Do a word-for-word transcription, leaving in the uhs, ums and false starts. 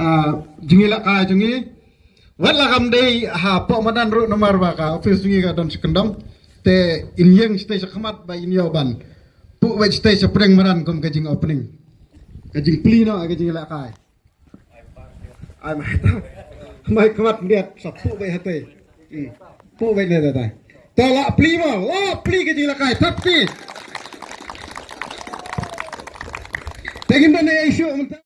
Ah, jingïalehkai jong ngi. Wat la kam dei hapoh madan ruh namar ba ka office jong ngi ka don sha kyndong. Te in ïeng shatei sha khmat ba in ïoh ban plie beit shatei sha pdeng madan kum ka jing opening. Ka jingplie noh ka jingïalehkai. Ai mai ta. Mai khmat biat sa plie beit hatei. Hmm. Plie beit ne ta. Ta la plie mo, la plie ka jingïalehkai thap ti. Te ngin don ai shuh mynta.